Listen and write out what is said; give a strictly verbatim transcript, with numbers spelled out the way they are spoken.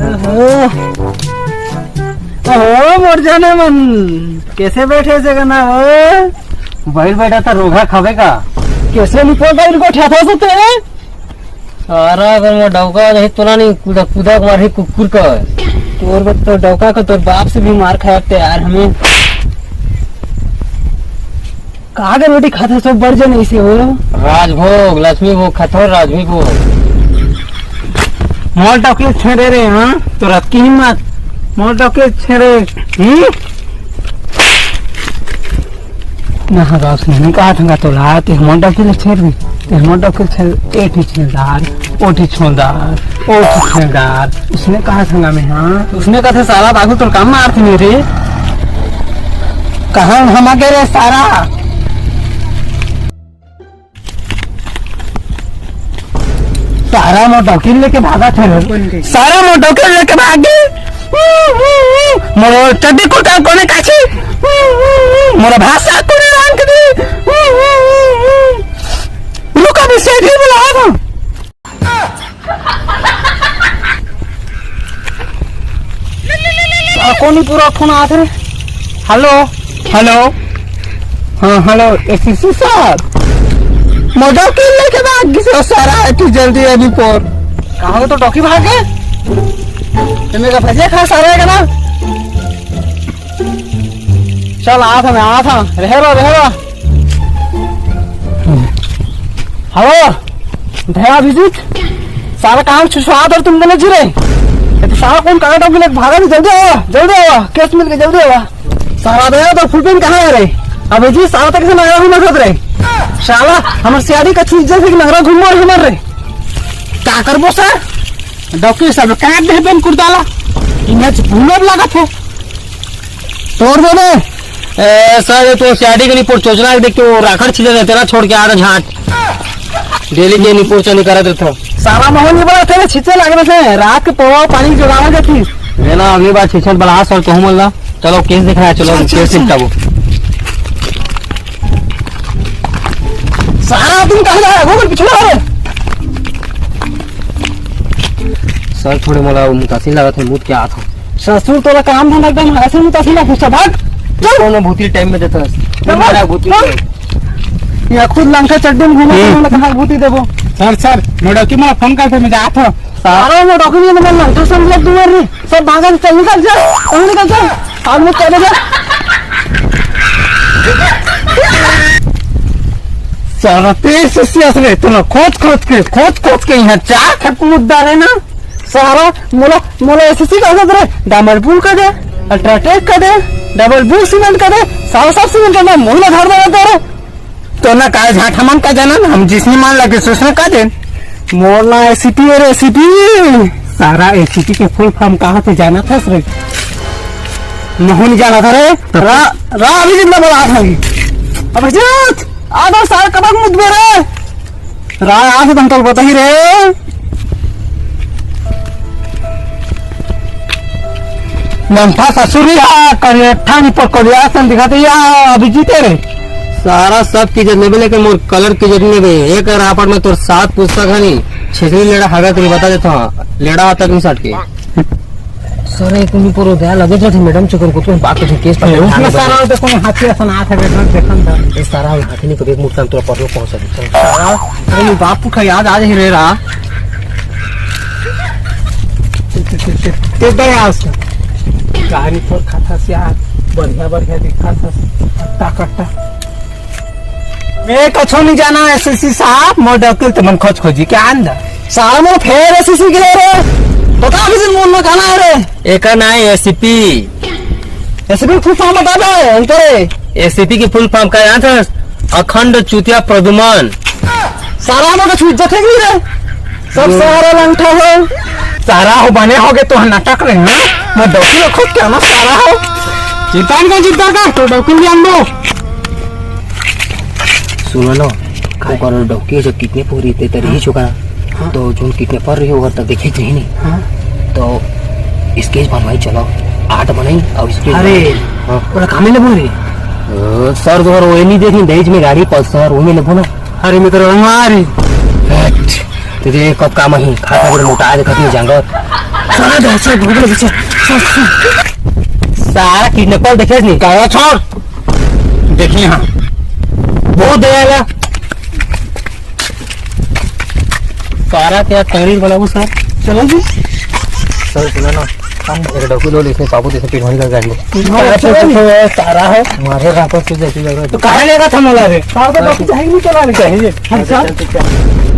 ओहो, ओहो, मोर जाने मन, कैसे बैठे से कना हो? बैठ बैठा था, रोघा खावे का? कैसे निकल गई इनको ठेठा से तेरे? सारा अगर मैं डौका नहीं तोला नहीं कूदा कूदा के मारही कुकुर का। तोर बर तो डौका का तोर बाप से भी मार खाया तैयार हमें। कहाँ के रोटी खाथे सब बड़ जन ऐसे हो? राजभोग, लक्ष्मी भोग खाथो, राजभोग। मोल टॉकी छेड़े रे, हाँ? तो रत की हिम्मत। मोल टॉकी छेड़े, हम्म? ना, हाँ, बाप से नहीं कहा था, तो ला, ते मोल टॉकी ले छेड़ भी। ते मोल टॉकी छेड़, ए ठी छेड़दार, ओ ठी छोलदार, ओ ठी छेड़दार। उसने कहा था ना मैं, हाँ? उसने कहा था, साला बाबू, तो काम मार थी मेरे। कहाँ हम आगे रे सारा? सारा मोटरसाइकिल लेके भागा थे रे। सारा मोटरसाइकिल लेके भाग गए। मोर चड्डी कुर्ता कोने काछी। मोर भाषा कोने रंग दी। रुका भी सेठ ही बुलावा था। आ, कोनी पूरा फोन आत रे। हेलो, हेलो, हाँ, हेलो, एसीसी साहब, मोटरसाइकिल लेके भाग गिस सारा, एती जल्दी अभी पर। कहाँ हो तो टॉकी भाग गए? ते मेरा भजिया खा सारा है ना? चल, आ था मैं, आ था, रह रो, रह रो। हेलो, दया अभिजीत, सारा काम छुछुआ दर तुम दोनों जी रे। ये तो सारा कौन काला टॉकी लेके भागा नहीं, जल्दी आवा, जल्दी आवा, केस मिल के जल्दी आवा। सारा दया तो फुल पेन कहाँ है रे? अभिजीत, सारा तक से नंगरा घूमत रे। साला, हमर सियारी का छुई जैसे कि नंगरा घूमो रे हमर रे। का करबो सर? डॉक्टर साहब, काट दे पेन कुर्ताला। इन्हें भूलब लागत हो। तोड़ दे बे। ए, सर, ये तो सियारी के निपोर चोचला देख के वो राखड़ छिले रहते ना, छोड़ के आ रहा झाट। डेली के निपोर चोरी करत रहता। सारा माहौल नहीं बड़ा थे, छिचे लग रहे थे। रात के पौवा पानी जोगावा जाती। मेला अगली बार छिछत बड़ा सर कहूँ मल्ला। चलो, केस दिखाया, चलो, चल, चल, केस चल। निपटाबो। सारा दिन कहाँ जाए? वो पिछले आ रहे। सर, थोड़े मोला मुतासिर लागत है, मूत के आत हो। ससुर, तोला काम धंधा एकदम ऐसे मुतासिर ना पूछा, भाग। चल। कोनो भूती टाइम में देता है। चल, भाग। भूती चल। टाइम। यहाँ खुद लंका चड्डी में घूमा, हम्म। तो मैं कहाँ भूती देबो? सर, सर, मोटरसाइकिल में फोन करते, मैं जात हूँ। सारा मोटरसाइकिल में मैं लंका समझ दूंगा रे। सब भागा से चल, निकल जा, चल निकल जा, आदमी चले जा। साला तेज से सियास रे, तूने खोद खोद के, खोद खोद के यहाँ चार खेप मुद्दा रे ना। सारा मोला, मोला एसएससी का दे रे, डामर पुल का दे, अल्ट्राटेक का दे, डबल बुल सीमेंट का दे, सारा सब सीमेंट का दे, मोला घर में दे रे। तो ना काय झाट हमन का जानन, हम जिसने मान लगे सुसने का देन। मोर ना एसीपी और एसीपी। सारा एसीपी के फुल फॉर्म कहाँ से जाना था रे? महू नहीं जाना था रे। रा, रा अभी जितना बड़ा था। अभिजीत, आ तो सारा कबक मुद में रे। रा, आ से तुम तो पता ही रे। लंठा ससुर या करियठा नहीं पर करिया सन दिखाते या अभिजीत है रे। सारा सब की जरूरत नहीं, लेकिन मोर कलर की जरूरत नहीं बे। एक रापड़ में तोर सात पुस्तक है नहीं, छिछली लेड़ा हगा के नहीं बता देता हूँ। लेड़ा आता नहीं सट के। सर, एक मिनट पर दया लगे जाते मैडम चक्कर को तो बात तो केस पर हेलो। ध्यान ना दे। सारा तो कोई हाथी ऐसा ना था, देखन देखन था। ये सारा हाथी नहीं कभी मुड़ता तो पर पहुंचा दे। सारा, अरे, मैं बापू का याद आ जाए रे रहा। ते दया उसका। गाड़ी पर खाता से यार, बढ़िया बढ़िया दिखा था। कट्टा कट्टा। मैं कछो नहीं जाना एसएससी साहब, मोर डॉक्टर तो मन खोज खोजी के आंदा। साला मोर फेर एसएससी के रे। बता भी दिन मोर में गाना है रे। एका ना है एसीपी। एसीपी फुल फॉर्म बता दे, अंतर है। एसीपी की फुल फॉर्म का जानत हस? अखंड चूतिया प्रदुमन। सारा मोर का छू इज्जत है कि रे? सब सारा लंठा हो। सारा हो बने होगे तो नाटक रे, हाँ? मैं डॉक्टर खुद क्या ना सारा हो। चिंता नहीं कर, चिंता कर, तो डॉक्टर भी आन दो। सुनो ना, ओकर डौकी जो किडनैप हो रही थी, तो रही हाँ। चुका। हाँ। तो जो किडनैपर रही, ओकर तक देखे थे ही नहीं। हाँ। तो स्केच बनवाई, चलो, आर्ट बनाई और स्केच अरे, बनाई। हाँ। पूरा कामे ले बोल रही। अ, सर, तो वो नहीं देखी, दहेज में गाड़ी पल्सर, वो में ले बोला। अरे, मैं तो रंगवा रही। तेरे कब काम ही, खा खा के मोटा दिखत नहीं जांगर। सारा दहशत भूगल पीछे। सारा किडनैपर देखे नहीं। काला छोड़। देखिए हाँ। बहुत दया ला। सारा क्या तंगड़ी बनाबू सर? चलो जी। सर, सुना ना, हम एक डॉक्टर लो, इसमें पापू जैसे पेट भरी कर गाड़ी। हाँ, चलो जी। सारा है। मारे रात को जैसी जरूरत। तो कहाँ लेगा था मला रे? सारा तो डॉक्टर चाहिए नहीं, चला ले चाहिए। हाँ, सर।